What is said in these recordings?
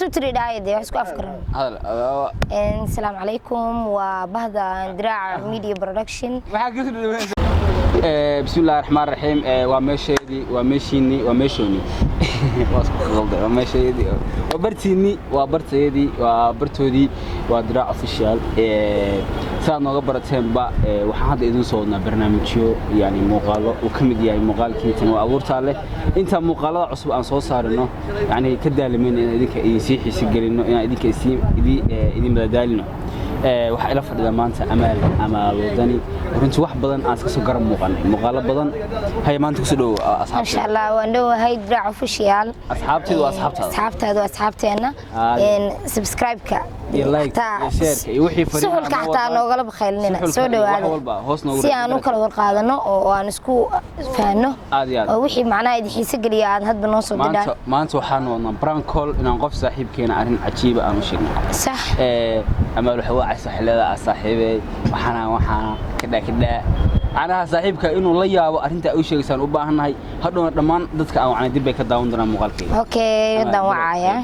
2 3 dhaayade wax isku afkaran. Hadal. Asalaamu calaykum, waa bahda Diraaca Media Production. Maxaa kasoo dhaweynaysaa? Bismillahi raxmaan raxiim. Waa meesheedii, waa meeshiinii, waa meeshoonii, waa isku qalday. Waa meesheedii, waa bartiinii, waa barteedii, waa bartoodii, waa Diraac Official. Saad nooga barateenba, waxaan hadda idin soo wadnaa barnaamijyo, yani muuqaalo uu ka mid yahay muuqaalkii tan waa abuurtaa leh. Inta muuqaalada cusub aan soo saarino, yani ka daalimayno inaan idinka idin sii xiisi gelino, inaan idinka idin madadaalino. Waxaa ila fadhida maanta Amaal, Amaal Wadani. Runtii wax badan aan iska soo garab muuqanay, muuqaalo badan. Hay, maanta kusoo dhowo Maasha asxaabteeda. Allah, waan dhowahay Diraac Official. Asxaabteedu waa asxaabtaada. Asxaabtaada waa asxaabteenna. Subscribe-ka iyo like iyo share-ka iyo wixii fariin suxulka aan noo xataa wadaan. Noogala bakhaylnina. Suxulka Soo iyo wax dhawaada walba hoos noogu si aan u reeb. kala warqaadano oo aan isku fahanno Aad iyo aad. oo wixii macnaha idin xiise geliya aad hadba noo soo Maanta didhaan. Maanta waxaan wadnaa prank call, inaan qof saaxiibkeena arrin cajiiba aan u sheegno. Sax. Amaal waxay wacaysaa xillada ah, saaxiibey, waxaana kadhaa kadhaa, macnaha saaxiibka inuu la yaabo arrinta ay u sheegaysaan u baahannahay. Hadhowna dhammaan dadka aan wacnay dib bay ka daawan doonaan muuqaalkayga. Okay, haddaan wacaya.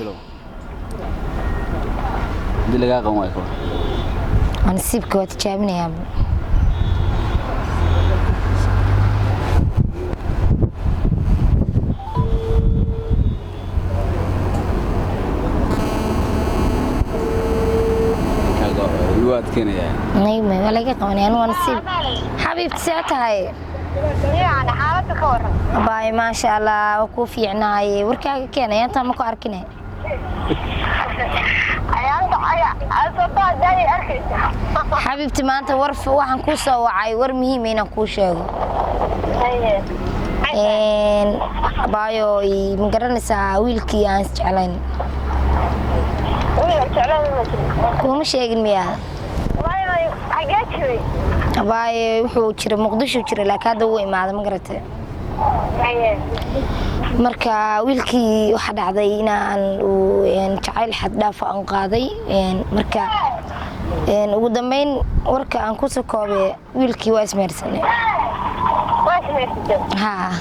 Hadii lagaa qaban waayo, kawar? Waa nasiibka, waa tijaabinayaa. Kaaga igu adkeenayaa. Nayma waa laga qabanaya, anu waa nasiib. Xabiibti, see tahay? Yani xaaladda ka waran? Baay, maasha Allah, waa kuu fiicnaaye. Warkaaga keenaya, intaan ma ku arkine. Ayaanta aya asabta hadday arkaysa. Xabiibti, maanta war waxaan kuu soo wacay war muhiima inaan kuu sheego. Haye. Baayo, ma garanaysaa wiilkii aan isjeclayn? Wiil jeclaan ma jiro. Kuuma sheegin miyaa? Waayo, xagee jiray? Baayo, wuxuu jiray Muqdisho jiray, laakiin hadda wuu imaaday, ma garatay? Haye. Marka wiilkii waxaa dhacday inaan uu jacayl xad dhaaf aan qaaday. Marka ugu dambeyn warka aan kusoo koobe, wiilkii waa ismeersanay. Waa ismeersatay? Haa.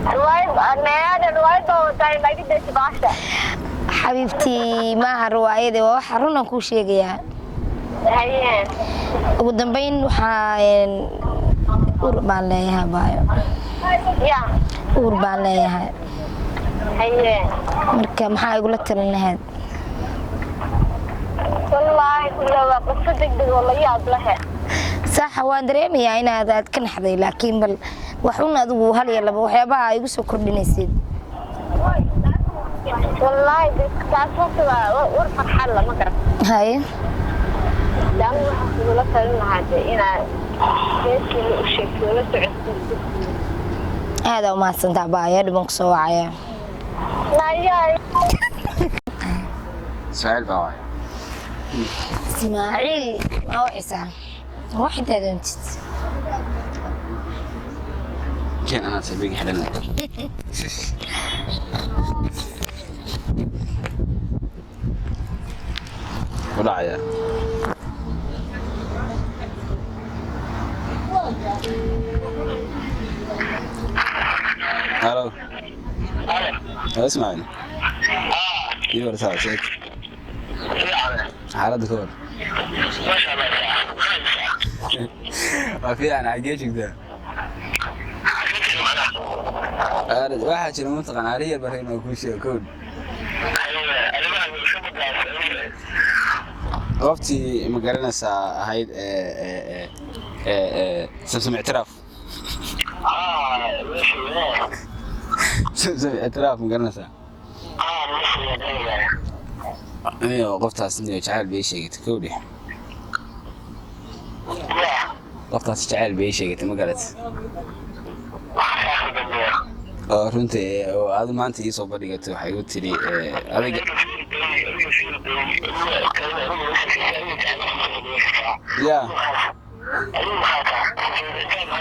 Riwaayad meeyaada, riwaayad baa wadaa, laga deji baasha. Xabiibtii, maaha riwaayade, waa waxa run aan kuu sheegayaa. Haye. Ugu dambeyn waxaa uur baan leeyahay, baayo. Ya. Uur baan leeyahay. Haye. Marka maxaa igula talin lahayd? Wallaahi kulla waa qiso degdeg oo la yaab leh. Saxa, waan dareemayaa inaad aad ka naxday, laakiin bal wax un adigu hal iyo laba waxyaabaha ay igu soo kordhinaysid. Wallaahi taas horta waa war farxad lama garan. Haye. Anigu waxaan kugula talin lahaa dee inaad heestiina u sheegto, la socodsiiso. Aadaa umahadsantaa, baayo, dhiban kusoo wacaya. Nayaa. Ismaaciil baa waay. Ismaaciil ma wicisaa? Wax intaa doontid. Keen, anaa saaxiibkii xidhanay. Ku dhacaya. Halo. Ismaaciil, ii war saa sheeg, xaaladda ka war. Waa fiican. Xagee joogtaa? Waxaa jira, mataqaan, arrin yar bareen oo kuu sheego kowd. Qoftii ma garanaysaa ahayd Samsam Ictiraaf? Samsam Ictiraaf ma garanaysaa? Niyo, qoftaas niyo jacayl bay sheegatay kowdhi. Qoftaas jacayl bay sheegatay, ma garat? Oo runtii oo aad maanta ii soo bandhigatay, waxay igu tiri adiga ya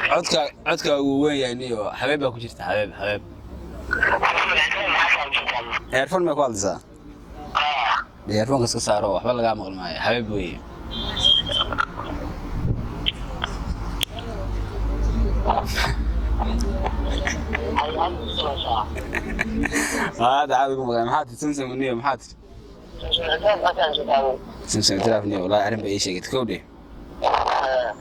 codka codka uu weyn yahay. Niyo, xabeeb baa ku jirta, xabeeb, xabeeb. Earphone may ku hadlaysaa? Dee earphone iska saaro, waxba lagaa maqli maayo, xabeeb weeye. Hadda caadi ku maqlay. Maxaa tiri, Samsam? Niyo, maxaa tiri? Samsam Ictiraafniyo, wallaahi arrin bay ii sheegay kowdhe.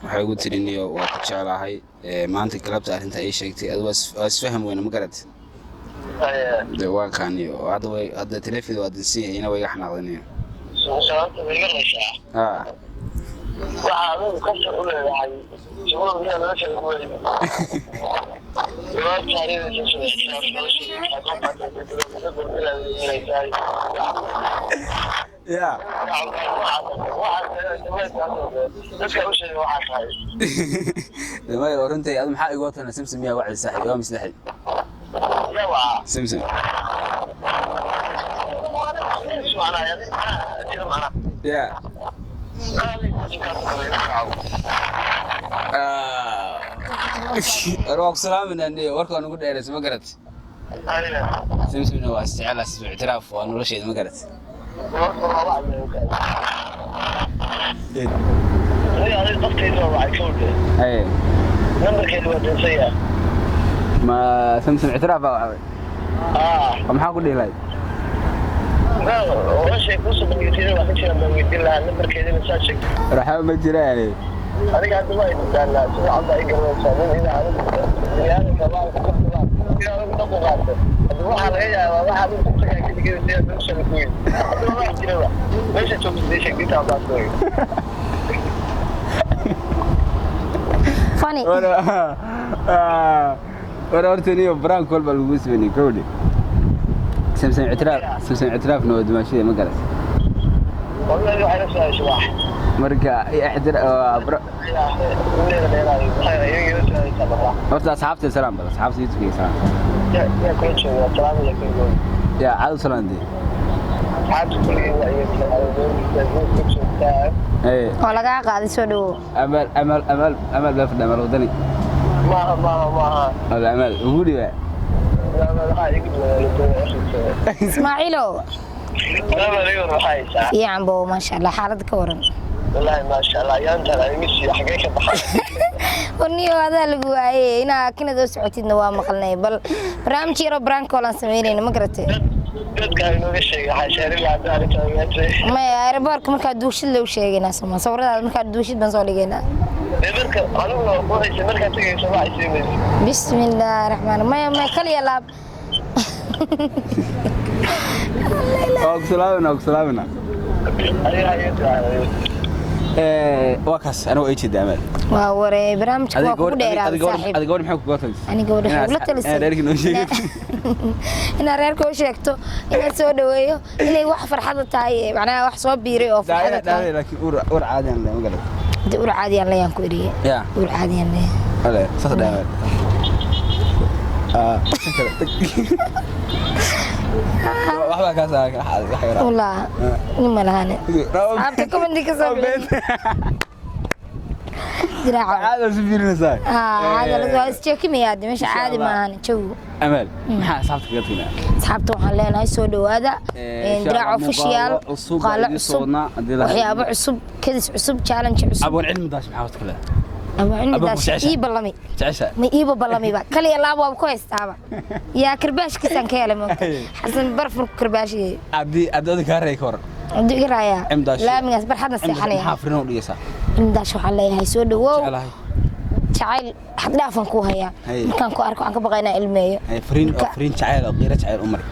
Waxay ugu tiri, niyo, waa ku jeclahay. Maanta galabta arrinta ii sheegtay, adu waa isfaham weyne, ma garat? De waa kaaniyo hadda way hadda taleefida waa dansan yahay, ina way iga xanaaqdaniyo. Sababta ma imanaysaa? Haa. Waxa adigu kasha u leedahay shughul miyaa nolosha ugu weyn? Gabar taariikhda soo. Ya. Dadka u sheegay waxaa tahay. Maya, runtii adu maxaa igu watana? Samsam miyaa wacdi saaxib? Waa mislexid. Yaa waa. Samsam. Macnaa macnaa. Ya. War waa ku salaaminaa niyo, warka waa nugu dheeraysa, ma garat? Samsamna waa isjecelaas, Ictiraaf waa nolosheeda, ma garat? Haye. Nambarkeedu waa dansan. Ma Samsam Ictiraaf baa wacday? Aa. Oo maxaa ku dhihi lahayd? Noloshay kuusoo bandhigtay wax ka jiraan baan weydiin lahaa, nambarkeedina saa sheegtay. Raxaba ma jiraan. Adiga hadda waa taqaanaa, si fiican baa i garanaysaa. Nin ina adigu biniaadamka maalka ku filan in adigu dhaqu qaato, hadda waxaa laga yaabaa waxa adigu ku tagaa keligeeda siyaa nolosha ku weyn. Hadda waa wax jiraba meesha joogto dee sheegdinta baa ku weyn. Funny. War horta niyo, brank walba lagu sameeyay kowdhi. Samsam Ictiraaf, Samsam Ictiraafna waa dumaashada, ma garat? Wallahi waxay la su-aashay wax. Marka Leeda dheeraayo waxay iyaga la su-aashaa marka. Horta asxaabta salaam, bal asxaabta YouTube salaam. Yaa kula jooga salaamaya kulligood. Ya caadu salaam dee. Asxaabta kulligeed waa iyaga ku joogtaa. Ee. Oo lagaa qaaday, soo dhawow. Amal, amal, amal, amal baa fadha, amal wadani. Maaha, maaha, maaha. Wala amal ugu dhiba. Waxaa igu duwanaa. Ismaaciilow. Salaamu waxaa haysaa? Fiican bo, maasha Allah, xaaladda ka waran? Wallaahi maasha Allah, yaantaan imisi xagee ka baxay? Warniyo, adaa lagu waaye, inaa kinad oo socotidna waa maqalnay. Bal barnaamij yaroo brankool aan samaynayna, ma garatay? Dadka inooga sheegay waxaa sheerin lahaa arrinta ogaatay. Maya, aeroboorka markaa duushid loo sheegaynaa, soma sawiradaada markaa duushid baan soo dhigaynaa. Dee marka aniguna waxayse markaa tegayso ma aysiimayso. Bismillaahi raxmaan, maya maya, kaliya laab. Waa ku salaamina, waa ku salaamina. Adiga hayo ducaayo. Ee, waa kaas anigu ay jeedaa amal. Waa waree, barnaamijka waa kugu dheeraaday saaxiib. Adiga gabadh maxay kuga talisay? Aniga gabadha waxay ugula talisay reerkii noo sheegay. Inaad reerka u sheegto, inaad soo dhaweeyo, inay wax farxada tahay, macnaha wax soo biiray oo farxada tahay. Laakiin ur caadi aan leeyahay, ma garat? Dee ur caadiyaan leeyaan ku eriyay. Ya. Ur caadiyaan leeyahay. Ale saas dhahay amal. Ah, kale waxbaa kaas ah wax yar. Walaa nima lahane, asxaabta commenti ka soo bixi diraaca. Caadi waa isu fiirinaysaa. Caadi waa isjeekimayaa de, meesha caadi maahan jawigu. Amal, maxaa asxaabta kaga tagnaa? Asxaabta waxaan leenahay soo dhawaada. Insha Diraac Allah, official. Muuqaalo cusub baa muuqaalo idiin soo cusub, wadnaa, haddii la waxyaabo cusub, kadis cusub, challenge cusub. Abwan cilmi daash maxaa wad kale? Ama cilmi Abwan daash jeceshahay? Ii ballami. Jecesha. Ma iiba ballamiba, kaliya laab waaba ku haystaaba. Yaa karbaashkiisaan ka helay moogta, Xasan barfur ku karbaashiyey. Haddii adiga kaa reey ka waran? Hadduu iga raayaa? Cilmi daash. Laamigaas barxadna Cilmi daash seexanaya. maxaa fariin u dhigaysaa? Cilmi daash waxaan leeyahay soo dhawow. Jecelahay. Jacayl xad dhaafan kuu hayaa. Haye. Markaan ku arko waxaan ka baqaa inaan ilmeeyo. Hay, fariin oo fariin jacayl oo qiiro jacayl u mari.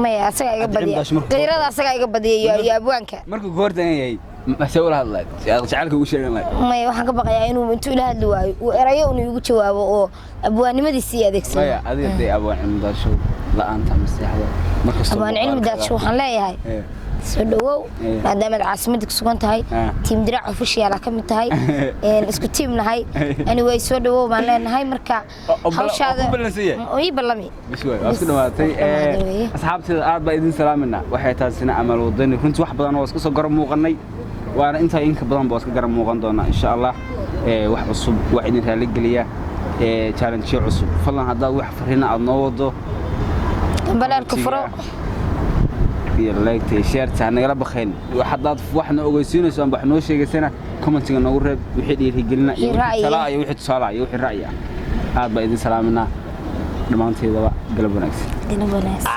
Maya, asagaa iga Hadda cilmi badiya. daash markuu Qiirada asagaa iga badiya iyo abwaanka. Markuu goortan yahay mase ula hadlayd jacaylka ugu sheegan lahayd? Maya, waxaan ka baqayaa inuu intuu ila hadli waayo uu erayo unu igu jawaabo oo abwaannimadiisii adeegsado. Maya, adiga dee abwaan cilmi daasho la'aanta maseexda markastoo Abwaan cilmi daadsho waxaan leeyahay soo dhawow, maadaamaad caasimadda ku sugan tahay, tiim Diraac official ka mid tahay, isku tiim nahay. Anyway, soo dhawow baan leenahay marka. Oo ku ballansan yahay? Oo ii ballami. Bis waay, waa isku dhawaatay. Bis, dhamaaday weeye. Asxaabteeda aad baa idin salaaminaa. Waxay taasina Amal Wadani. Runtii wax badan oo iska soo garab muuqanay, waana intaa inka badan baa iska garab muuqan doonaa insha Allah. Wax cusub, wax idin raali geliya, challenge cusub. Fadlan haddaad wax fariina aad noo wado, balaalka furo. Iyo like iyo share ta nagala bakhayn. Wax haddaad wax noo ogeysiinayso ama wax noo sheegaysana, commentiga noogu reeb wixii dhiirigelina iyo Wixii wixii ra'yi ah. talaa iyo wixii tusaale ah iyo wixii ra'yi ah. Aad baa idin salaaminaa dhammaanteedaba. Galab wanaagsan. Galab wanaagsan.